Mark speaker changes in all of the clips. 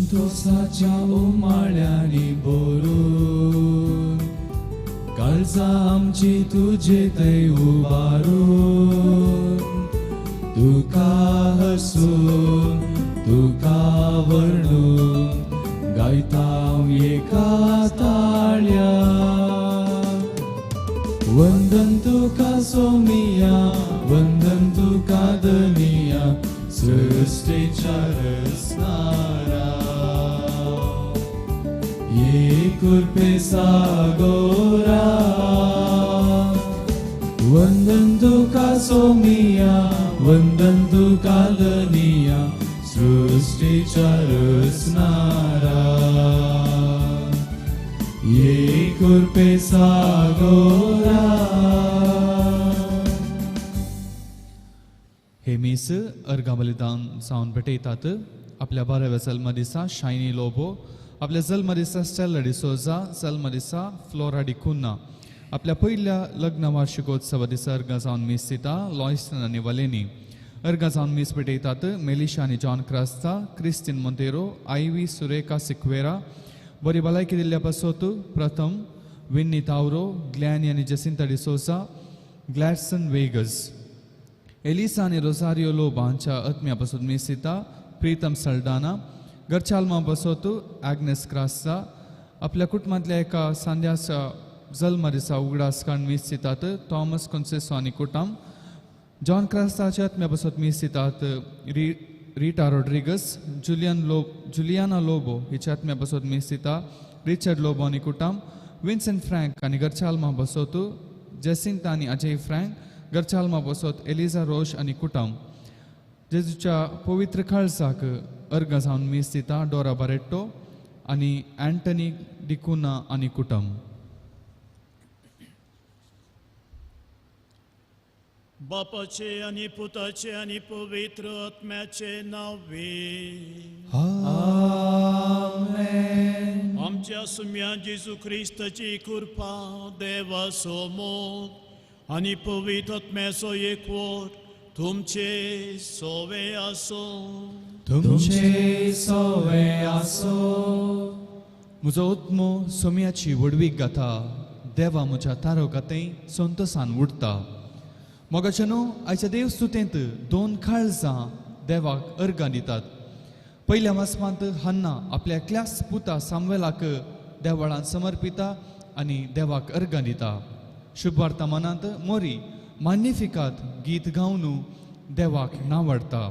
Speaker 1: संतोषाच्या उमाळ्यांनी भरून काळजां आमची तुजे थंय उबारून तुका हसून तुका वर्णून गायता एका ताळ्या. वंदन तुका सोमिया, वंदन तुका धनिया, सृष्टीच्या रचणारा. ये कृपे सागोरा. वंदन तुका सोमिया, वंदन तुका धनिया, सृष्टीच्या रचणारा. ये कृपे सागोरा.
Speaker 2: हे मीस अर्घा बलिदान जावन भेटयतात. आपल्या बाराव्या जल्म दिसा शायनी लोबो, आपल्या जल्म दिसा स्टेला डिसोजा, जल्म दिसा फ्लोरा डिकुन्ना, आपल्या पयल्या लग्न वार्षिकोत्सवा दिसा अर्घा जावन मीस दिता लॉयस्टन आनी वलेनी. अर्घा जावन मीस भेटयतात मेलिशा आनी जॉन क्रास्ता, क्रिस्टीन मोंतेरो, आयवी सुरेखा सिक्वेरा. बरी भलायकी दिल्ल्या पासत प्रथम विन्नी तावरो, ग्लॅनी आनी जसिंता डिसोजा, ग्लॅडसन वेगस, एलिसा आनी रोजारियो लोबा हांच्या आत्म्या पासत मीस दिता प्रीतम सल्डाना. घरच्याल्मा पासत आग्नेस क्रास्ता. आपल्या कुटुंबांतल्या एका सांध्याच्या जल्म दिसा उगडास काडून मीस दितात थॉमस कोन्सेसो आनी कुटुंब. जॉन क्रास्ताच्या आत्म्या पासत मीस दितात रिटा रॉड्रिगस, जुलियाना लोबो हिच्या आत्म्या पासत मीस दिता रिचर्ड लोबो आनी कुटुंब. विन्सेंट फ्रँक आनी घरच्याल्मा पासत जेसिंता आनी अजय फ्रँक, घरच्याल्मा पासत एलिजा रोश आनी कुटुंब. जेजूच्या पवित्र काळजाक अर्घा जावन मीस दिता डोरा बारेट्टो आनी अँटनी डिकुना आनी कुटुंब.
Speaker 3: बापाचे आनी पुताचे आनी पवित्र आत्म्याचे नांवे.
Speaker 1: आमेन.
Speaker 3: आमच्या सुम्या जेजू क्रिस्ताची कृपा, देवाचो मोग आनी पवित्र आत्म्याचो एकवट तुमचे सोवे आसो.
Speaker 1: तुमचे सोवे आसो.
Speaker 2: म्हजो आत्मो सोम्याची व्हडवीक गाता, देवा म्हज्या तारो गातय संतोसान उडटा. मोगाचे न्हू आयच्या देव स्तुतेंत दोन काळजां देवाक अर्गां दितात. पयल्या वाचपांत हन्ना आपल्या एकल्याच पुता सामवेलाक देवळांत समर्पिता आनी देवाक अर्गां दिता. शुभवार्ता मनांत मोरी मान्यफिकात गीत गावन देवाक नावडटा.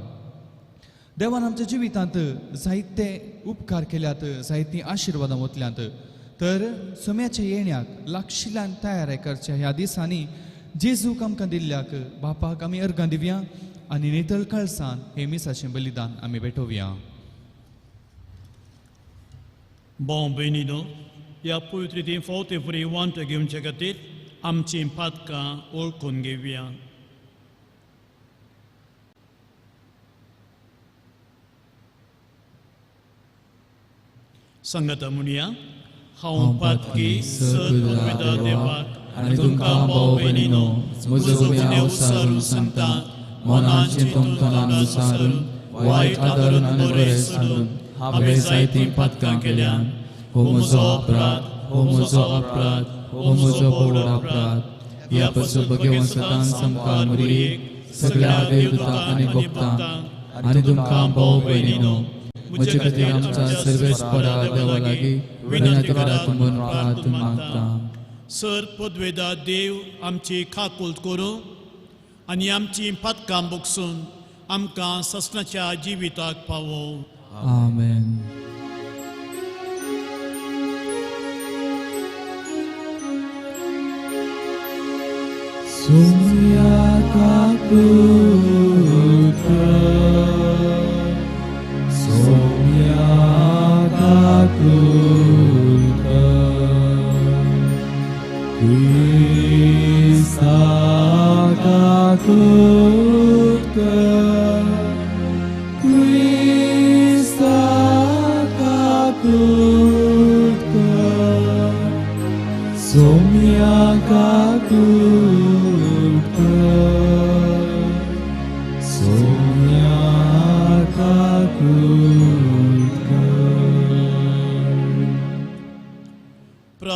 Speaker 2: देवान आमच्या जिवितांत जायते उपकार केल्यात, जायतीं आशिर्वादां ओतल्यांत. तर सोम्याच्या येण्याक लागशिल्ल्यान तयार करच्या ह्या दिसांनी जेजूक आमकां दिल्ल्याक बापाक आमी अर्गां दिवया आनी नितळ काळसान हे मिसाचें बलिदान आमी भेटोवया.
Speaker 3: भाव भयणीनो, ह्या पवित्र ती फावटी फुडें वांटो घेवचे खातीर आमचीं पातकां वळखून घेवया. सांगाता म्हणया, हांव पातकी सद देवाक
Speaker 1: आनी तुमकां भाव भयणीनो म्हजो गुन्यांव सारून सांगता, मनान चिंतून तनान विचारून वायट आदारून आनी बरें सांडून हांवें जायतीं पातकां केल्यान. हो म्हजो अपराध, हो म्हजो अपराध, हो म्हजो व्हड अपराध. ह्या पासून भगवान सदां सामकार मुरयेक सगळ्या देवदूतांक आनी भक्तांक आनी तुमकां भाव भयणीनो म्हजे खातीर आमच्या सर्वेस्परा देवा लागीं विनंती करात म्हूण प्रार्थना मागता.
Speaker 3: सर पदवेदा देव आमची काकुळट करूं आनी आमची पातकां बोगसून आमकां ससनाच्या जिविताक पावो.
Speaker 1: आमेन. सोम्या काकुळट कर, सोम्या काकुळट कर, क्रिस्ता काकुळट कर, क्रिस्ता काकुळट कर, सोम्या काकुळट कर, सोम्या काकुळट कर.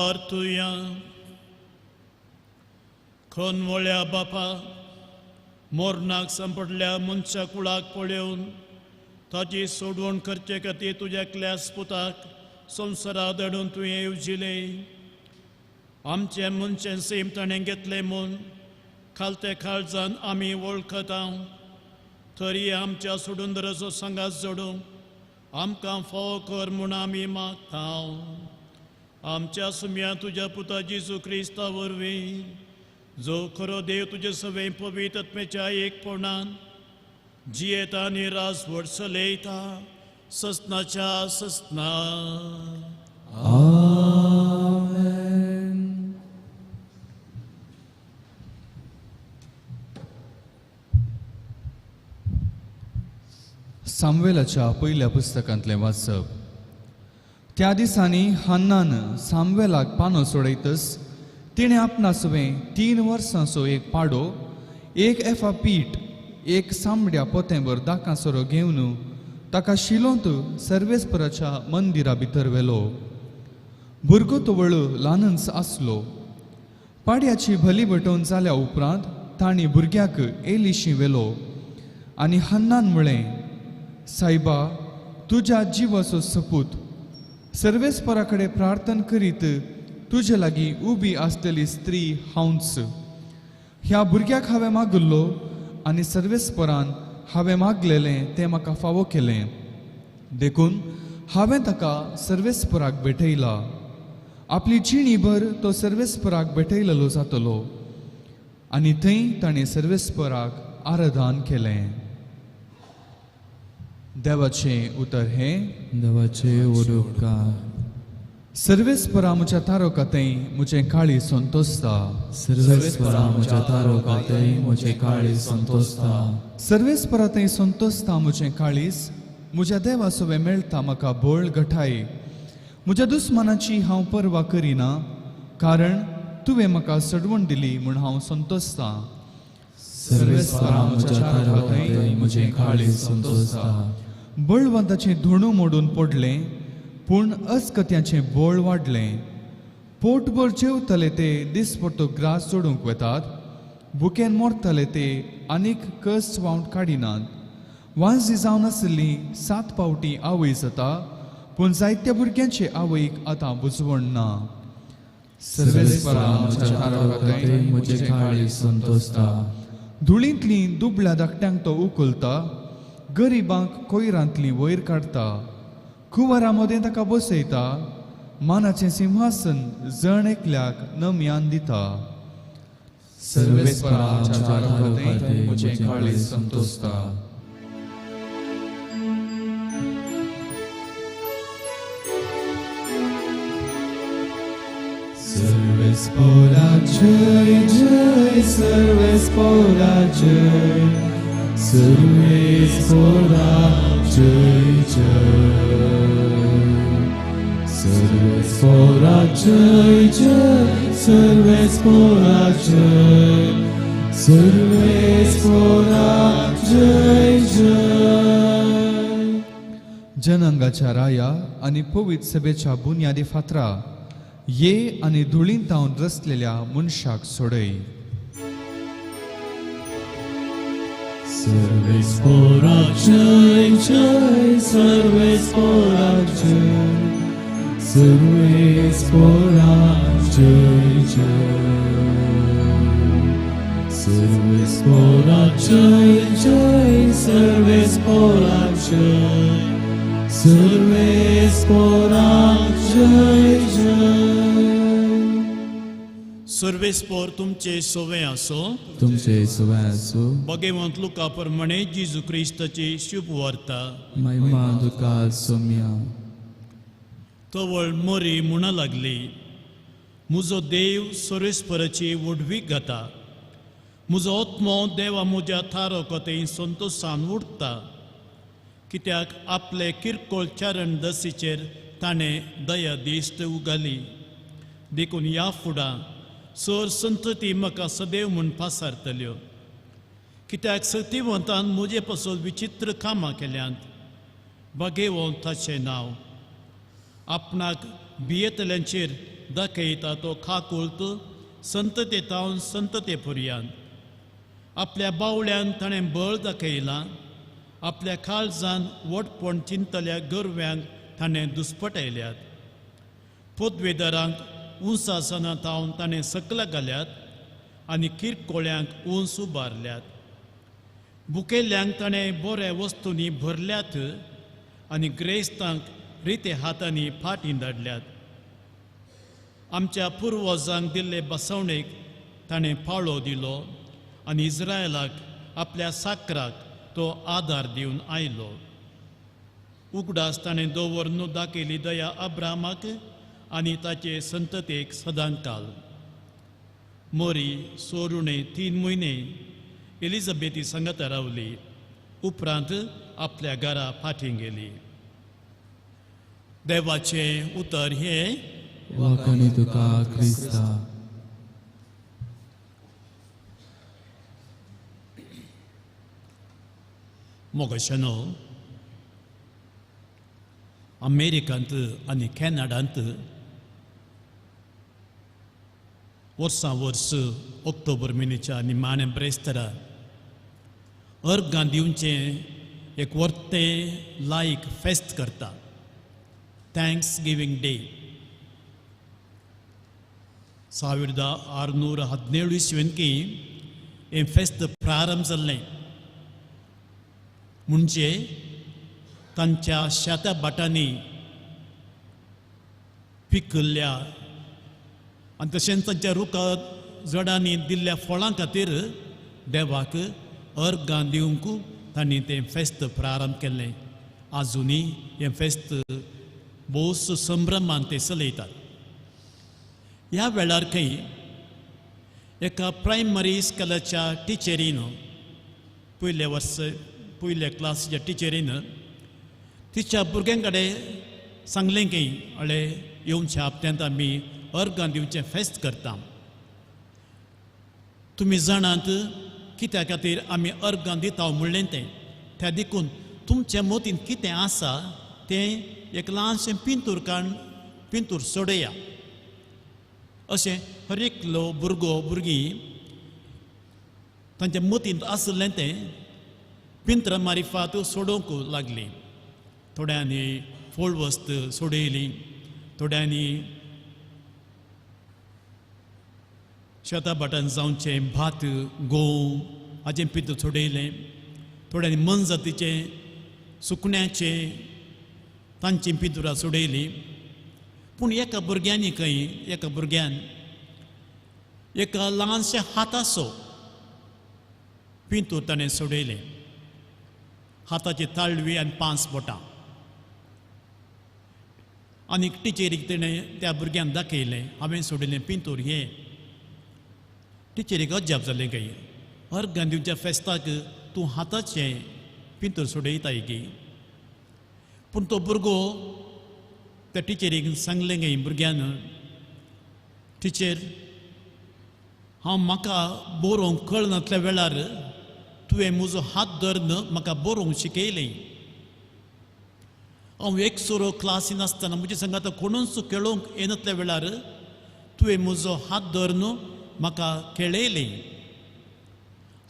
Speaker 3: प्रार्थुया. खनवळ्या बापा, मोरनाक सांपडल्या मनशा कुळाक पळोवन ताची सोडवण करचे खातीर तुज्या क्लास पुताक संवसारात धाडून तुवें येवजिलें. आमचें मनशें सैम ताणें घेतलें म्हूण खालते खालजान आमी वळखता, तरी आमच्या सोडून सांगात जोडूंक आमकां फावो कर म्हूण आमी मागता. आमच्या सुम्या तुज्या पुता जेजू क्रिस्ता वरवीं, जो खरो देव तुजे सवें पवित्र आत्म्याच्या एकपणान जियेता आनी राजवट चलयता ससनाच्या ससना.
Speaker 1: आमेन.
Speaker 2: सामुएलाच्या पयल्या पुस्तकांतलें वाचप. त्या दिसांनी हन्नान सामुएलाक पानो सोडयतच तिणें आपणा सवें 3 वर्सांचो एक पाडो, एक एफा पीठ, एक सामड्या पोतेंभर दाकां सोरो घेवन ताका शिलोंत सर्वेस्पराच्या मंदिरा भितर व्हेलो. भुरगो तवळ ल्हानच आसलो. पाड्याची भली भटोवन जाल्या उपरांत तांणी भुरग्याक एलिशी व्हेलो आनी हन्नान म्हळें, सायबा, तुज्या जिवाचो सपूत, सर्वेस्परा कडेन प्रार्थना करीत तुजे लागीं उबी आसतली स्त्री हांवच. ह्या भुरग्याक हांवें मागिल्लो आनी सर्वेस्परान हांवें मागलेलें तें म्हाका फावो केलें, देखून हांवें ताका सर्वेस्पराक भेटयला. आपली जिणीभर तो सर्वेस्पराक भेटयलेलो जातलो. आनी थंय ताणें सर्वेस्पराक आराधन केलें. देवाचें उतर हें.
Speaker 1: देवाचें उपकार.
Speaker 2: सर्वेस्परा म्हज्या तारोकातय म्हजें काळीज संतोसता.
Speaker 1: सर्वेस्परा म्हज्या तारोकातय म्हजें काळीज संतोसता.
Speaker 2: सर्वेस्परा थंय संतोसता म्हजें काळीज, म्हज्या देवा सवें मेळटा म्हाका बळ घटाय. म्हज्या दुस्मानाची हांव पर्वा करिना, कारण तुवें म्हाका सडवण दिली म्हूण हांव संतोसता.
Speaker 1: सर्वेस्परा म्हज्या तारोकातय म्हजें काळीज संतोसता.
Speaker 2: बळवंताचें धोणू मोडून पडलें, पूण अस्कत्याचें बळ वाडलें. पोटभर जेवतले ते दिसपट्टो ग्रास जोडूंक वेतात, भुकेन मरतले ते आनीक कस वावंट काडिनात. वांजी जावन आशिल्ली 7 फावटी आवय जाता, पूण जायत्या भुरग्यांचे आवयक आतां बुजवण ना.
Speaker 1: सर्वेस्परा म्हज्या तारोकातय म्हजें काळीज संतोसता.
Speaker 2: धुळींतली दुबळ्या धाकट्यांक तो उखलता, गरिबांक कोयरांतली वयर काडटा, कुंवरा मदें ताका बसयता, मानाचें सिंहासन जण एकल्याक नमयान दिता.
Speaker 1: सर्वेस्परा म्हज्या तारोकातय म्हजें काळीज संतोसता. सर्वेस्परा जय जय, सर्वेस्परा जय, सर्वेस्परा जय जय, सर्वेस्परा जय जय, सर्वेस्परा जय, सर्वेस्परा जय जय.
Speaker 2: जनंगाच्या राया आनी पवित्र सभेच्या बुन्यादी फातरा ये आनी धुळींत हांव रचलेल्या मनशाक सोडय.
Speaker 1: सर्वेस्परा जय जय, सर्वेस्परा जय, सर्वेस्परा जय जय, सर्वेस्परा जय जय, सर्वेस्परा जय, सर्वेस्परा जय जय.
Speaker 3: सर्वेस्पोर तुमचे सोवे आसो.
Speaker 1: तुमचे सोवे आसो.
Speaker 3: भगवंत लुका प्रमाणे जेजू क्रिस्ताची शुभ वार्ता.
Speaker 1: महिमा तुका सोम्या.
Speaker 3: तवळ मरी म्हणा लागली, म्हजो देव सर्वेस्पराची व्हडवीक गाता, म्हजो आत्मो देवा म्हज्या थारोकथें संतोशान उडटा, कित्याक आपले किरकोळ चरण दसीचेर ताणें दया दिश्ट उगाली. देखून ह्या फुडां सर संतती म्हाका सदैव म्हूण पासारतल्यो, कित्याक सतीवंतान म्हजे पासून विचित्र कामां केल्यांत. भागेवंत ताचें नांव. आपणाक भियेतल्यांचेर दाखयता तो खाकुल्त संतते तावन संतते पुरयान. आपल्या बावळ्यान ताणें बळ दाखयलां, आपल्या काळजान वटपण चिंतल्या गरव्यांक ताणें दुस्पटयल्यात. पदवेदारांक उंचासनां तावन ताणें सकला घाल्यात आनी किरकोळ्यांक उंच उबारल्यात. भुकेल्ल्यांक ताणें बऱ्या वस्तूंनी भरल्यात आनी ग्रेस्तांक रिते हातांनी फाटीं धाडल्यात. आमच्या पुर्वजांक दिल्ले बसवणेक ताणें पाळो दिलो आनी इस्रायलाक आपल्या साकराक तो आदार दिवन आयलो. उगडास ताणें दवरून दाखयली दया अब्रामाक आनी ताचे संततेक सदांकाल. मोरी सोरुणे 3 म्हयने एलिझाबेथी सांगाता रावली, उपरांत आपल्या घरा फाटीं गेली. देवाचें उतर हें
Speaker 1: वाखाणी तुका क्रिस्ता.
Speaker 3: मोगशनो अमेरिकांत आनी कॅनडांत वर्सां वर्स ऑक्टोबर म्हयन्याच्या निमाण्या ब्रेस्तारा अर्गां दिवचें एक वर्तें लायक फेस्त करता, thanks giving day. 1617 इस्वेनकी हें फेस्त प्रारंभ जाल्लें. म्हणजे तांच्या शेता भाटांनी पिकल्ल्या आनी तशेंच तांच्या रुखा जडांनी दिल्ल्या फळां खातीर देवाक अर्गां दिवंक तांणी तें फेस्त प्रारंभ केल्लें. आजुनूय हें फेस्त भोवस संभ्रमान ते चलयतात. ह्या वेळार खंय एका प्रायमरी स्कुलाच्या टिचरीन पयल्या वर्स पयल्या क्लासीच्या टिचरीन तिच्या भुरग्यां कडेन सांगलें की अळे येवच्या हप्त्यांत आमी अर्गां दिवचें फेस्त करता. तुमी जाणात कित्या खातीर आमी अर्गां दिता म्हणलें तें, त्या देखून तुमच्या मतीन कितें आसा तें एक ल्हानशें पिंतूर काण पिंतूर सोडया. अशें हर एकलो भुरगो भुरगीं तांच्या मतींत आशिल्लें तें पिंतरा मारिफात सोडोवंक लागलीं. थोड्यांनी फळ वस्त सोडयली, थोड्यांनी शेता भाटान जावचें भात गोंव हाजें पिंत सोडयलें, थोड्यांनी मनजातीचें सुकण्याचें तांचीं पिंतुरां सोडयलीं. पूण एका भुरग्यांनी खंय एका भुरग्यान एका ल्हानशा हाताचो पिंतूर ताणें सोडयलें. हाताची ताळवी आनी 5 बोटां. आनी टिचरीक तेणें त्या भुरग्यान दाखयलें, हांवें सोडयलें पिंतूर हें. टिचरीक अजाप जालें खंय, अर्गां दिवच्या फेस्ताक तूं हाताचें पिंतूर सोडयताय की. पूण तो भुरगो त्या टिचरीक सांगलें खंय भुरग्यान, टिचर हांव म्हाका बरोवंक कळनातल्या वेळार तुवें म्हजो हात धरून म्हाका बरोवंक शिकयलें. हांव एकसुरो क्लासीन आसतना म्हजे सांगाता कोणूच खेळोवंक येनातल्या वेळार तुवें म्हजो हात धरून म्हाका खेळयलें.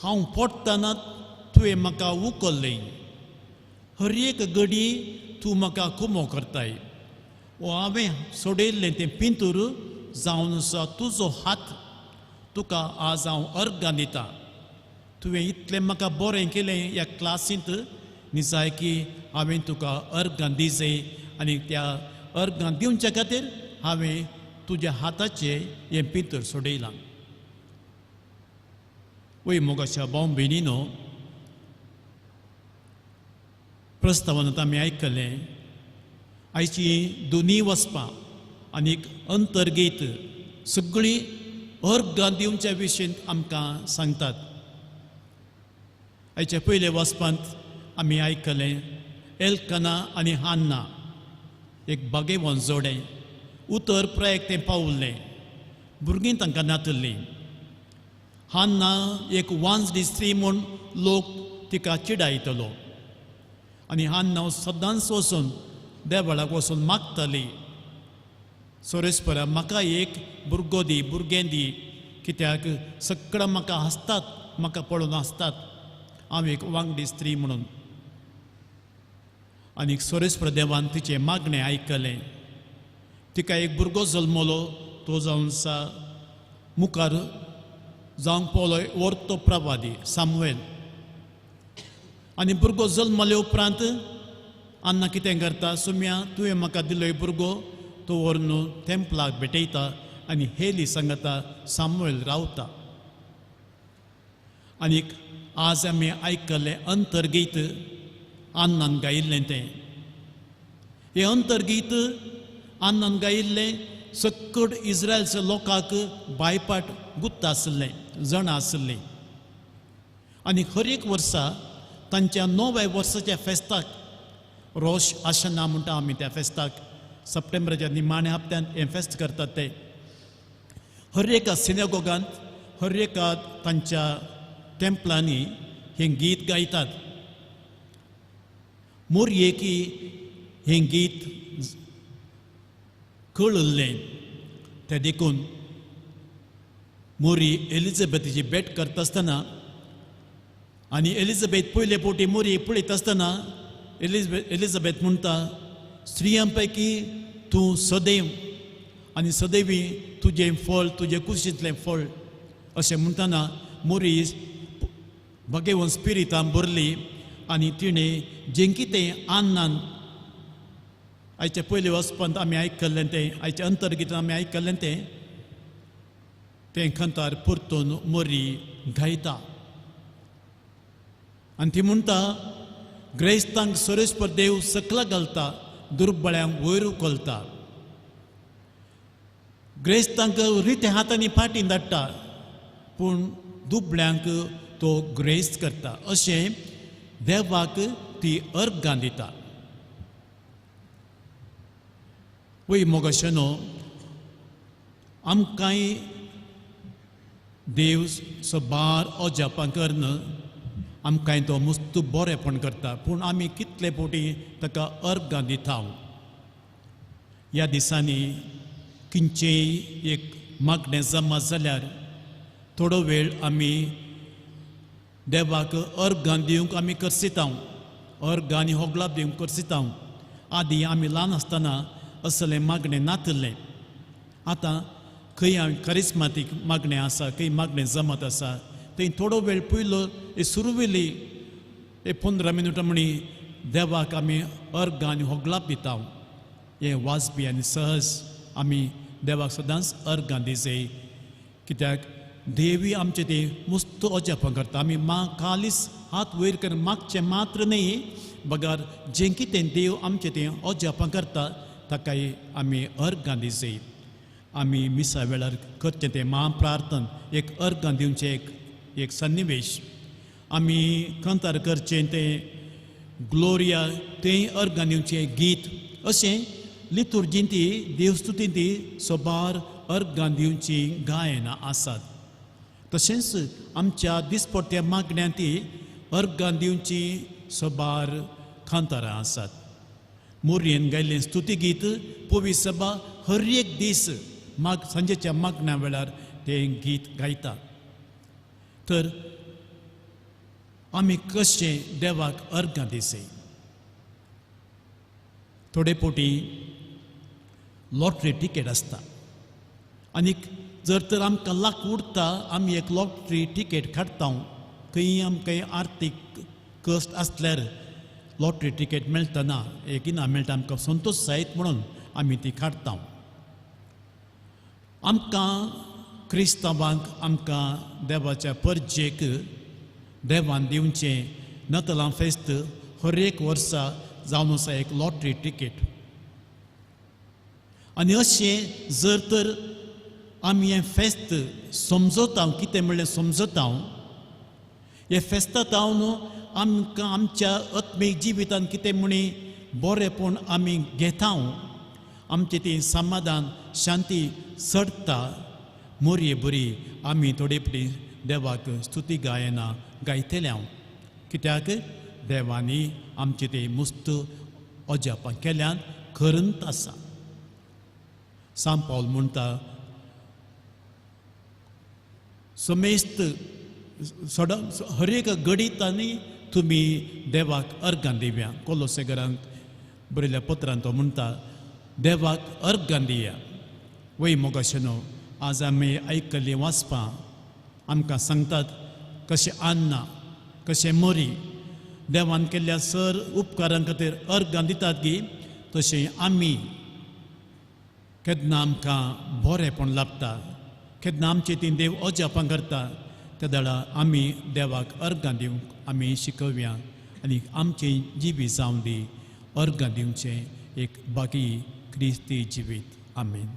Speaker 3: हांव पडटना तुवें म्हाका उखल्लें. हर एक घडी तूं म्हाका कुमो करताय. वो हांवें सोडयल्लें तें पिंतूर जावन आसा तुजो हात, तुका आज हांव अर्गां दिता. तुवें इतलें म्हाका बरें केलें ह्या क्लासींत, निजाय की हांवें तुका अर्गां दिजय आनी त्या अर्गां दिवच्या खातीर हांवें तुज्या हाताचें हें पिंतूर सोडयलां. वय मोगाच्या भाव भयणीनो, प्रस्तावनांत आमी आयकलें आयची दोनी वचपां आनी अंतर्गीत सगळीं अर्गां दिवच्या विशयंत आमकां सांगतात. आयच्या पयल्या वचपांत आमी आयकलें एल्कना आनी हान्ना एक बागेवन जोडें उतर प्रायक तें पावल्लें, भुरगीं तांकां नातल्लीं. हान्ना एक वांजडी स्त्री म्हूण लोक तिका चिडायतलो आनी हान्ना सदांच वचून देवळाक वचून मागताली. सोरेस्परा म्हाका एक भुरगो दी, भुरगें दी, कित्याक सगळं म्हाका हांसतात, म्हाका पळोवन हांसतात, हांव एक वांगडी स्त्री म्हणून. आनी सोरेस्पर देवान तिचें मागणें आयकलें. तिका एक भुरगो जल्मलो, तो जावन आसा मुखार जावंक पावलो वर्तो प्रवादी सामुएल. आनी भुरगो जल्मले उपरांत अन्ना कितें करता, सुम्या तुवें म्हाका दिलो भुरगो, तो व्हरून तेंपलाक भेटयता आनी हेली सांगता सामुएल रावता. आनीक आज आमी आयकल्लें अंतर्गीत अन्नान गायिल्लें तें, हें अंतर्गीत अन्नान गायिल्लें सक्कड इस्रायलच्या लोकांक बायपाट गुत्त आशिल्लें, जाणा आशिल्लीं. आनी हर एक वर्सा तांच्या 9व्या वर्साच्या फेस्ताक, रोश आशना म्हणटा आमी त्या फेस्ताक, सप्टेंबराच्या निमाण्या हप्त्यांत हें फेस्त करतात ते, हर एका सिनेगोगांत, हर एका तांच्या टेम्पलांनी हें गीत गायतात. मोरयेकी हें गीत कळिल्लें, तें देखून मोरी एलिझाबेथीची भेट करता आसतना आनी एलिझाबेथ पयले फावटी मोरी पळयता आसतना एलिझाबेथ म्हणटा, स्त्रियां पैकी तूं सदैव आनी सदैवी तुजें फळ, तुजें कुशींतलें फळ, अशें म्हणटना मोरी भगेवन स्पिरितान भरली आनी तिणें जें कितें आन्नान आयचे पयले वचपांत आमी आयकल्लें तें, आयच्या अंतर्गीत आमी आयकल्लें तें, तें खंतार परतून मोरी गायता. आनी ती म्हणटा, ग्रेस्तांक सोरेस्पर देव सकला घालता, दुर्बळ्यांक वयर उखलता, ग्रेस्तांक रित्या हातांनी फाटीं धाडटा, पूण दुबळ्यांक तो ग्रेस्त करता, अशें देवाक ती अर्गां दिता. वय मोगाशेनो, आमकांय देव सबार अजापां करन आमकांय तो मुस्त बरेंपण करता, पूण आमी कितले फावटी ताका अर्गां दिता. ह्या दिसांनी खंयचेय एक मागणें जमा जाल्यार थोडो वेळ आमी देवाक अर्गां दिवंक आमी करसिता, अर्गां आनी होगलाप दिवंक करसिता. आदीं आमी ल्हान आसतना असलें मागणें नातिल्लें. आतां खंय करिस्मातीक मागणें आसा, खंय मागणें जमत आसा, थंय थोडो वेळ पयलो सुरवेली 15 मिनटां म्हणी देवाक आमी अर्गां आनी होगलाप दिता. हें वाजपी आनी सहज आमी देवाक सदांच अर्गां दिजय, कित्याक देवी आमचें तें मुस्त अजापां करता. आमी मा खालीस हात वयर करून मागचें मात्र न्ही, बगर जें कितें देव आमचें तें अजापां करता ताकाय आमी अर्गां दिजय. आमी मिसा वेळार करचें तें महाप्रार्थन एक अर्गां दिवचें एक सन्निवेश, आमी कंतार करचें तें ग्लोरिया तें अर्गां दिवचें गीत, अशें लितुर्जींती देवस्तुतींती सोबार अर्गां दिवचीं गायनां आसात. तशेंच आमच्या दिसपट्ट्या मागण्यांती अर्गां दिवचीं सोबार कांतारां आसात. मोरयेन गायल्लें स्तुतीगीत पवी सभा हर एक दीस माग सांजेच्या मागण्या वेळार तें गीत गायता. तर आमी कशें देवाक अर्गां दिसय. थोडे फावटी लॉटरी तिकेट आसता आनीक जर तर आमकां लाख उरता, आमी एक लॉटरी तिकेट काडटा. खंय आमकां आर्थीक कश्ट आसल्यार लॉटरी तिकेट मेळटना एक इनाम मेळटा, आमकां संतोश जायत म्हणून आमी ती काडटा. आमकां क्रिस्तांवांक आमकां देवाच्या परजेक देवान दिवचें नतलां फेस्त हर एक वर्सा जावन आसा एक लॉटरी तिकेट. आनी अशें जर तर आमी हें फेस्त समजता, कितें म्हणलें समजता, हें फेस्तांत न्हू आमकां आमच्या आत्मीक जिवितांत कितें म्हणी बरेंपण आमी घेता, आमचें ती समाधान शांती चडटा. मोरये बरी आमी थोडे फावटी देवाक स्तुती गायना गायतले हांव, कित्याक देवांनी आमचें तें मुस्त अजापां केल्यान करंत आसा. सांत पावल म्हणटा समेस्त सड हर एक घडीतांनी तुमी देवाक अर्गां दिवया. कोलोसेगरांक बरयल्ल्या पत्रान तो म्हणटा देवाक अर्गां दिया. वय मोगाशेनो आज आमी आयकल्लीं वाचपां आमकां सांगतात कशें अन्ना कशें मोरी देवान केल्ल्या सर उपकारां खातीर अर्गां दितात गी तशें आमी केन्ना आमकां बरेंपण लाभता केन्ना आमचे ती देव अजापां करता त्या वेळार आमी देवाक अर्गां दिवंक आमी शिकोवया आनी आमचें जिवीत जावं दी अर्गां दिवचें एक बाकी क्रिस्ती जिवीत. आमेन.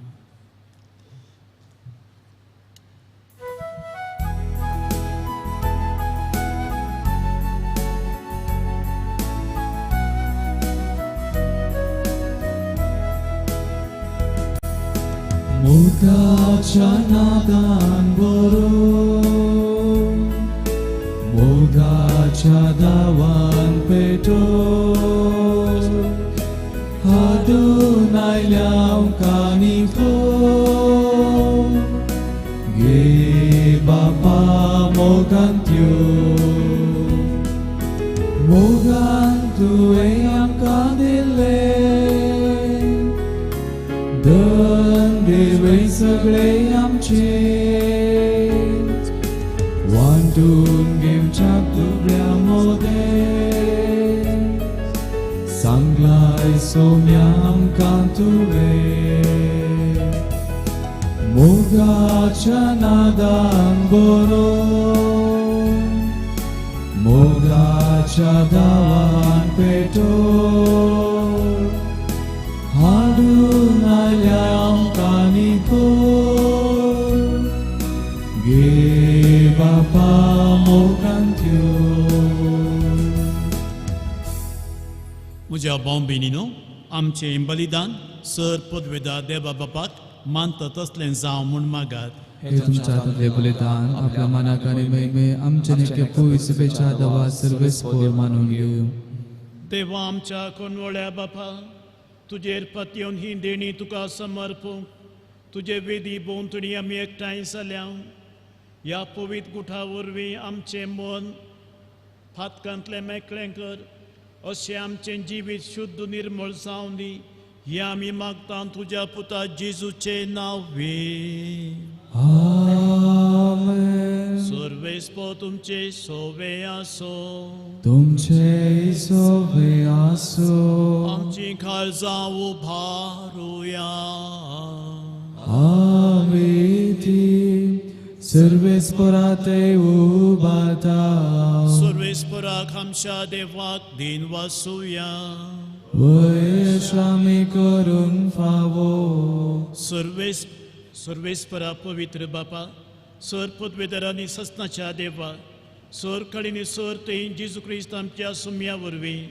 Speaker 1: मोगाच्या नादान बरोवन मोगाच्या दावान पेटोवन हाडून आयल्या आमकां निकोवन गे बापा मोगान त्यो मोगान तुवें आमकां दिल्लें देवे सगळे आमचे वांटून घेवच्या दुबळ्या मोदें सांगलाय सोम्या आमकां तुवें मोगाच्या नादान बरोवन मोगाच्या दावान पेटोवन हाडून आयल्या आमकां निकोवन गे बापा मोगान त्यो.
Speaker 3: म्हज्या भाव भयणीनो आमचें बलिदान सर पदवेदा देवा बापाक मानता तसलें जावं म्हूण मागात.
Speaker 1: हे तुमच्या हातांतलें बलिदान आपल्या मनाक आनी महिमे आमचे नित्य पयस पेच्या दवा सर्वेस्पोर मानून घेवं.
Speaker 3: देवा आमच्या कोनवळ्या बापा तुजेर पतयेवन ही देणी तुका समर्पूंक तुजे वेदी भोंवतणी आमी एकठांय जाल्या. ह्या पवित्र गुठा वरवीं आमचें मन फातकांतलें मेकळें कर अशें आमचें जिवीत शुद्ध निर्मळ जावं दी. हें आमी मागता तुज्या पुता जेजूचें नांव वे.
Speaker 1: आमेन.
Speaker 3: सर्वेस्पो तुमचे सोवे आसो.
Speaker 1: तुमचे सोवे आसो.
Speaker 3: आमची काळजां उबारुया.
Speaker 1: आमी ती सर्वेस्पराते उबारता.
Speaker 3: सर्वेस्पराक आमच्या देवाक दिन वासुया.
Speaker 1: वयश आमी करूंक फावो.
Speaker 3: सर्वेस्परा पवित्र बापा सर पदवेदार आनी ससनाच्या देवा सर कळीनी सर थंय जेजू क्रिस्त आमच्या सुम्या वरवीं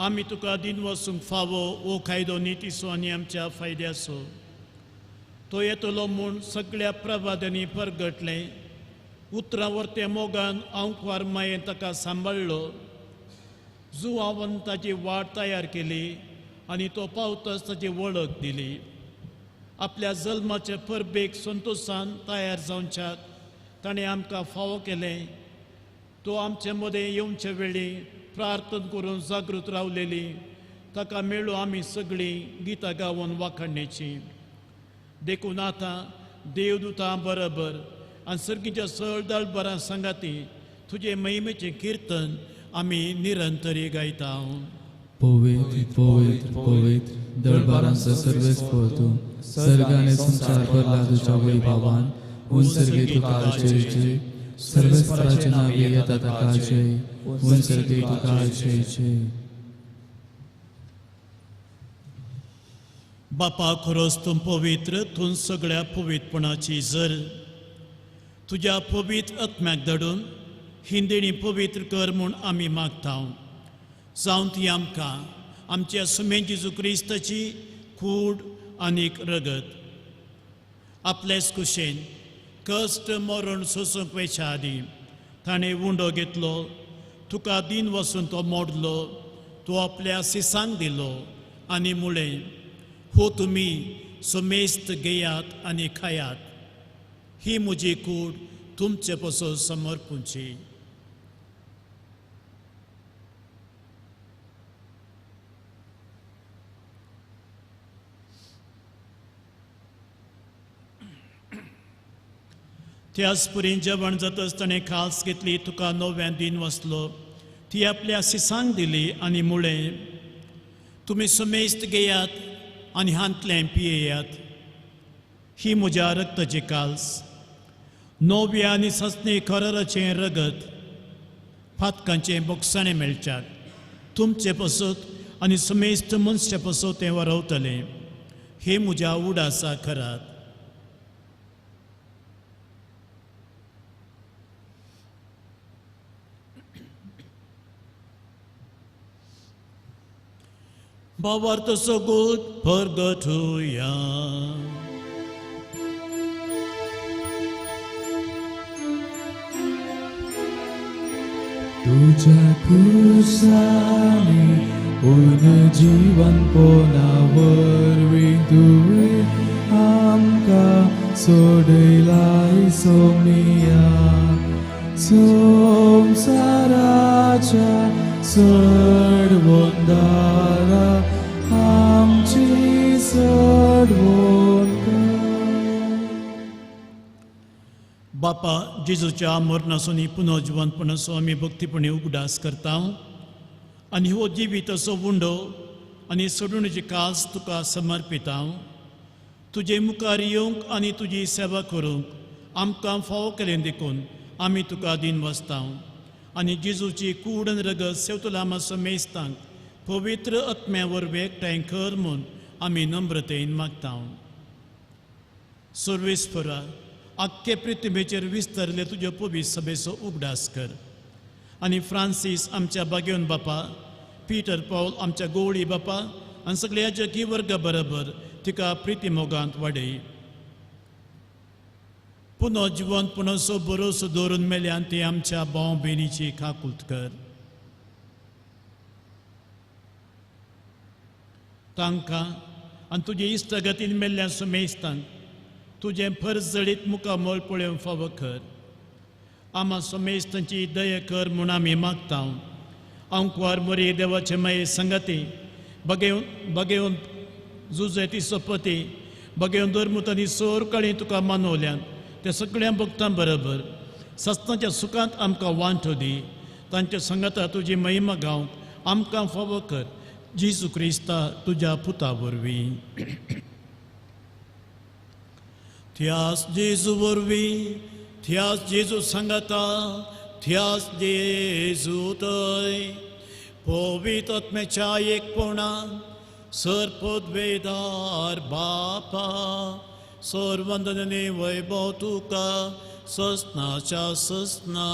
Speaker 3: आमी तुका दिन वसूंक फावो हो कायदो नितीचो आनी आमच्या फायद्याचो. तो येतलो म्हूण सगळ्या प्रवादांनी परगटलें उतरां वरते मोगान आंकवार मायेन ताका सांबाळ्ळो. जुवावन ताची वाट तयार केली आनी तो पावतच ताची वळख दिली. आपल्या जल्माचे परबेक संतोशान तयार जावच्याक ताणें आमकां फावो केलें. तो आमचे मदें येवचे वेळी प्रार्थना करून जागृत रावलेली ताका मेळो आमी सगळीं गितां गावन वाखाणण्याची. देखून आतां देवदूतां बरोबर आनी सर्गीच्या सळ दळबरां सांगाती तुजे महिमेचें किर्तन आमी निरंतरी गायता.
Speaker 1: पवित्र पवित्र पवित्र दळबारांचो सर्वेस्पोर तूं सर्ग आनी संवसार भरला तुज्या वैभवान. उन सर्गे तुका जय जय. सर्वेस्पराचे नांव येता ताका जय. उन सर्गे तुका जय जय.
Speaker 3: बापा खरोच तूं पवित्र तूं सगळ्या पवित्रपणाची जर तुज्या पवित्र आत्म्याक धाडून ही देणी पवित्र कर म्हूण आमी मागता. जावं ती आमकां आमच्या सुमे जेजू क्रिस्ताची कूड आनीक रगत. आपलेच कुशेन कश्ट मरण सोसूंक वयच्या आदीं ताणें उंडो घेतलो तुका दिन वसून तो मोडलो तो आपल्या सिसांक दिलो आनी मुळें हो तुमी समेस्त घेयात आनी खायात. ही म्हजी कूड तुमचे पसून समर्पूंची. त्याच पुरी जेवण जातच ताणें खास घेतली, तुका नव्यान दिन वसलो, ती आपल्या सिसांक दिली आनी मुळें, तुमी समेस्त घेयात आनी हांतलें पियेयात. ही म्हज्या रक्ताची काल्स, नव्या आनी ससनी खरराचें रगत, फातकांचें बोगसाणें मेळच्याक तुमचे पसत आनी समेस्त मनशा पसत तें वरवतलें. हे म्हज्या उडासा करात. भावार्थ सगूत परगटुया.
Speaker 1: तुझ्या क्रुसानी उन जीवन पोना वरवीं तुवें आमकां सोडयलाय सोमिया. संवसाराच्या सडवंदारा आमची सडवण कर.
Speaker 3: बापा, जेजूच्या मरणासून पुनर्जिवंतपणाचो आमी भक्तीपणी उगडास करता आनी हो जिवीत असो उंडो आनी सोडणेची कास तुका समर्पिता. तुजे मुखार येवंक आनी तुजी सेवा करूंक आमकां फावो केलें देखून आमी तुका दिन वसता आनी जेजूची कूड आनी रगत सेवतुलामा समेस्तांक पवित्र आत्म्या वरवीं एकठांय कर म्हूण आमी नम्रतेन मागता. सर्वेस्परा, आख्खे पृथ्वीचेर विस्तारले तुज्या पवित्र सभेचो उगडास कर आनी फ्रांसीस आमच्या बागेवन बापा, पीटर पावल आमच्या गोवळी बापा आनी सगळ्या जगी वर्गा बरोबर तिका प्रिती मोगांत वाडय. पुनः जिवंतपणाचो भरोसो दवरून मेल्यान ती आमच्या भाव भयणीची काकूत कर. तांकां आनी तुजे इश्टागतीन मेल्ल्या सुमेस्तांक तुजें फर्ज जडीत मुखामळ पळोवंक फावो कर. आमा समेस्तांची दया कर म्हूण आमी मागता. आंकवार मोरी देवाचे माये संगती बगेवन बगेवन जुजेती सोपती बगेवन धर्मुतांनी सोर काळी तुका मानवल्यान त्या सगळ्या भक्तां बरोबर सस्तांच्या सुखांत आमकां वांटो दी. तांच्या संगता तुजी महिमा गावंक आमकां फावो कर. जेजू क्रिस्ता तुज्या पुता वरवीं. त्यास जेजू वरवीं, त्यास जेजू सांगता, त्यास जेजू तय पवित्र आत्म्याच्या एकपणान सर पदवेदार बापा, सर्वंदने वैभव तुका ससनाच्या ससना.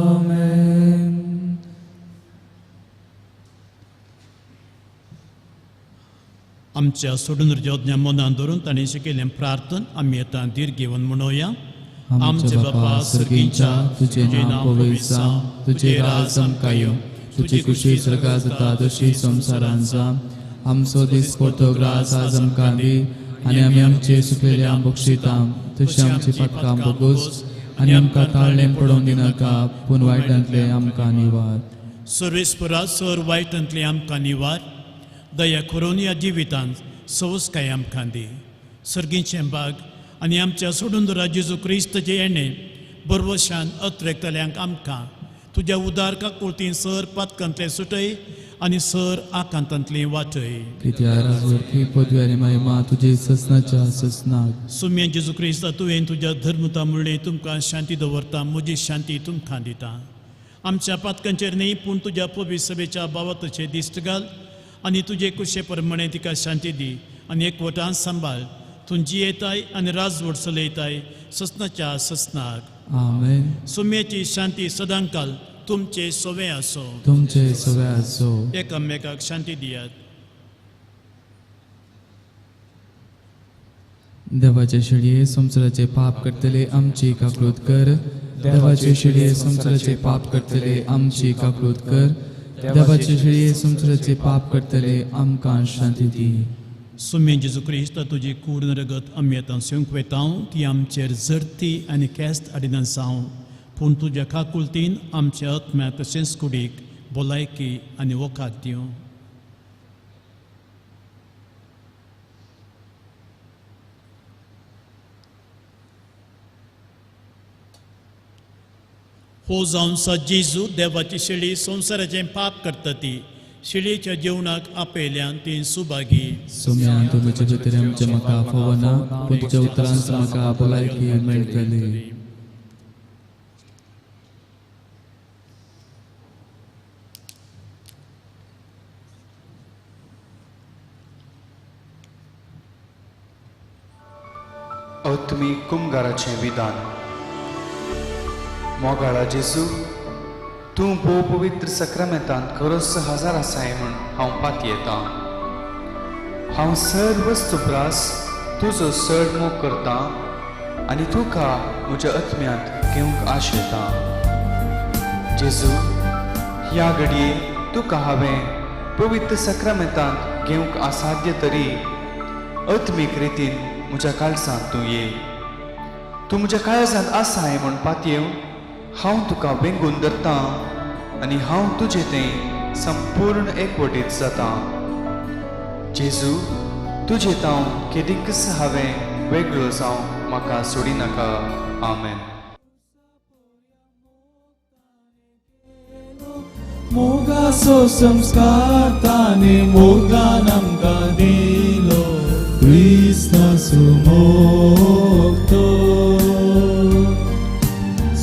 Speaker 1: आमेन.
Speaker 3: आमच्या सोडून यज्ञ मनान धरून ताणें शिकयल्लें प्रार्थन आमी आतां धीर घेवन म्हणोया.
Speaker 1: आमचे बापा सर्गींच्या, तुजें नांव पवित्र जावं, तुजें राज आमकां येवं, तुजी खुशी स्वर्गांत जाता तशी संवसारांत जावं. आमचो दिसपडतो ग्रास आज आमकां दी आनी आमी आमचे सुकलेल्या बक्षिता तशी आमची पातकां बोगोस आनी आमकां ताळणें पडोवन दिनाका, पूण वायटांतलें आमकां निवार.
Speaker 3: सर्वेस्परा, सर वायटांतलें आमकां निवार. दया करून ह्या जिवितांत सवसकाय आमकां दी. सर्गीचें बाग आनी आमच्या सोडून जेजू क्रिस्ताचें येणें बरवशान अत्रेकतल्यांक आमकां तुज्या उदार काकुळतीन सर पातकांतलें सुटय आनी सर आकांतांतली वाटय.
Speaker 1: पदवी आनी महिमा तुजी ससनाच्या ससनाक.
Speaker 3: सुम्या जेजू क्रिस्ता, तुवें तुज्या धर्मता म्हणलें तुमकां शांती दवरता, म्हजी शांती तुमकां दिता. आमच्या पातकांचेर न्ही पूण तुज्या पवित्र सभेच्या बाबताचेर दिश्ट घाल आनी तुजे कुशे प्रमाणे तिका शांती दी आनी एकवटान सांबाळ. तूं जियेताय आनी राजवट चलयताय ससनाच्या ससनाक.
Speaker 1: आमेन.
Speaker 3: सुम्याची शांती सदांकाल तुमचे सोवे आसो.
Speaker 1: तुमचे सोवे आसो.
Speaker 3: एकामेकाक शांती दियात.
Speaker 1: देवाचे शेळये संवसाराचे पाप करतले आमची काकळूत कर. देवाचे शेळये संवसाराचे पाप करतले आमची काकळूत कर. देवाचे शेळये संवसाराचे पाप करतले आमकां शांती दी.
Speaker 3: सुमे जेजू क्रिस्त तुजी कूड रगत आमी आतां सेवंक वेता ती आमचेर जरती आनी केस्त हाडिना जावं, पूण तुज्या काकुळतीन आमच्या आत्म्या तशेंच कुडीक भलायकी आनी वखाद दिवं. हो जावन सा जेजू देवाची शेळी संवसाराचें पाप करता ती शेळयेच्या जेवणाक आपयल्यान ती सुभागी.
Speaker 1: सोम्या तूं म्हजे भितर आमच्या म्हाका फावना, पूण तुज्या उतरांच म्हाका भलायकी मेळटली.
Speaker 4: अत्मी कुमगाराचें विधान. मोगाळा जेजू, तूं भोव पवित्र सक्रामेंतांत खरोच हजार आसाय म्हूण हांव पातयेतां. हांव सर्व सुप्रास तुजो चड मोग करतां आनी तुका म्हज्या आत्म्यांत घेवंक आशेतां. जेजू, ह्या घडये तुका हांवें पवित्र सक्रामेंतांत घेवंक असाध्य तरी आत्मीक रितीन म्हज्या काळजांत तूं ये. तूं म्हज्या काळजांत आसाय म्हूण पातयेवन हांव तुका वेंगून धरतां आनी हांव तुजें तें संपूर्ण एकवटीत जातां. जेजू, तुजें तांव केदींकच हांवें वेगळो जावं म्हाका सोडिनाका. आमेन.
Speaker 1: मोगाचो संस्कार ताणें मोगान आमकां दिलो, क्रिस्ताचो मोग तो.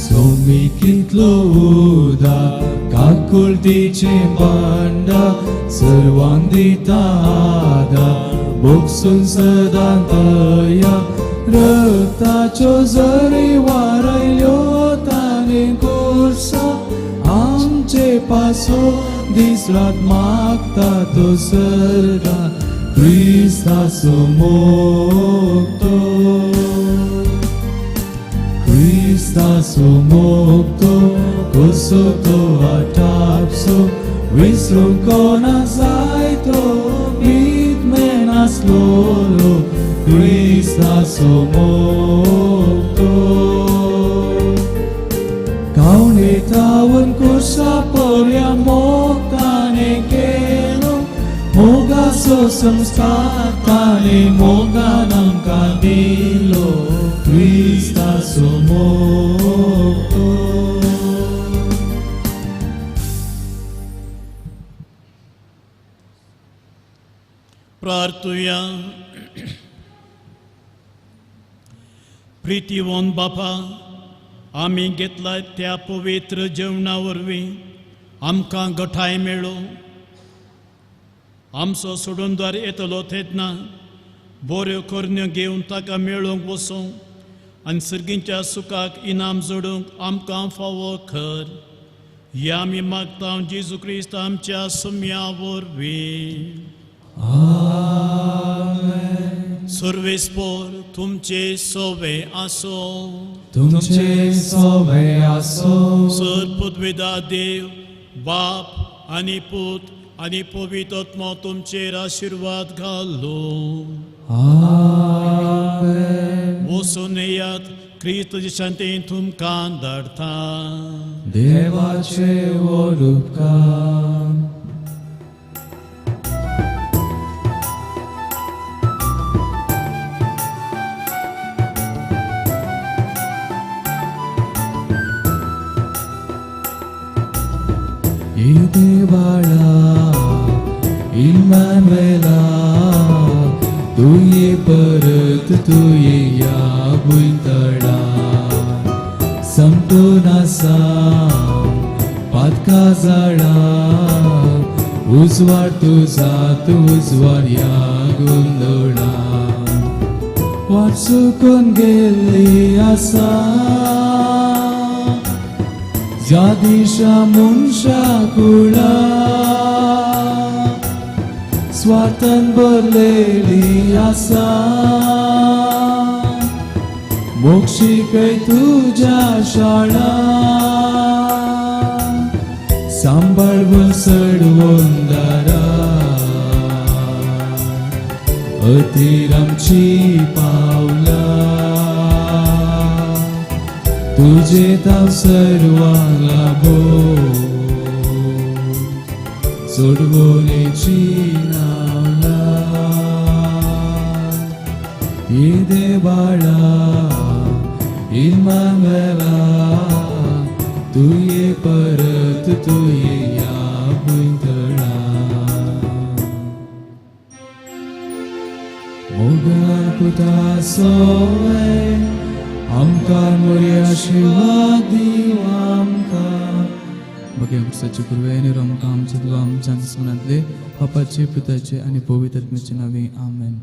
Speaker 1: सोमी कितलो उदार, काकुळतीचें भांडार, सर्वांक दिता आदार, भोगसून सदां दया. रक्ताच्यो झरी वारयल्यो ताणें कुर्सा, आमचे पासो दीस रात मागता तो सर्गा, क्रिस्ताचो मोग तो. क्रिस्ताचो मोग तो, कसो तो आटापसो, विसरूंक कोणा जाय तो, भीत मेनासलोलो, क्रिस्ताचो मोग तो. कावणे तावन कुर्सा पोरया मोग ताणें केलो, मोगाचो संस्कार ताणें मोगान आमकां दिलो, क्रिस्ताचो मोग तो.
Speaker 3: प्रार्थुया. प्रितीवन बापा, आमी घेतला त्या पवित्र जेवणा वरवीं आमकां गठाय मेळो. आमचो सोडूनदार येतलो तेन्ना बऱ्यो करण्यो घेवन ताका मेळूंक वचूं आनी सर्गींच्या सुखाक इनाम जोडूंक आमकां फावो कर. ह्या आमी मागता जेजू क्रिस्त आमच्या सुम्या वरवीं. सर्वेस्पोर तुमचे सोवे आसो.
Speaker 1: तुमचे सोवे आसो.
Speaker 3: सर पृथ्वीदा देव बाप आनी पूत आनी पवित्र आत्मो तुमचेर आशिर्वाद घालो.
Speaker 1: आमेन.
Speaker 3: वचून येयात, क्रिस्त शांतीन तुमकां धाडटा.
Speaker 1: देवाचे व्हड उपकार. देवाळा इम्मानुएला, तुये परत तुये या भुंयतळा संपून आसा पातका जाळा, उजवाड तुजा तूं उजवाड ह्या गोंदळा. वाट चुकून गेल्ली आसा ज्या दिशा मनशा कुळा, स्वार्थान भरलेली आसा, मोक्षिकय तुज्या शाळा. सांबाळून चडवून दारा अतीर आमची पावला तुजे ताव सर्वांक लाभो सोडवणेची नावला येदे बाळा इम्मानुएला तुये परत तुये ह्या भुंयतळा मोगान पुता सोवे आमकां मोरया आशिर्वाद दिव आमकां. बघ्या क्रिस्ताचे कृपेन आमकां आमच्या देवा आमच्या स्मरणांतले बापाचे पुताचे आनी पवित्र आत्म्याचे नांवे आमेन.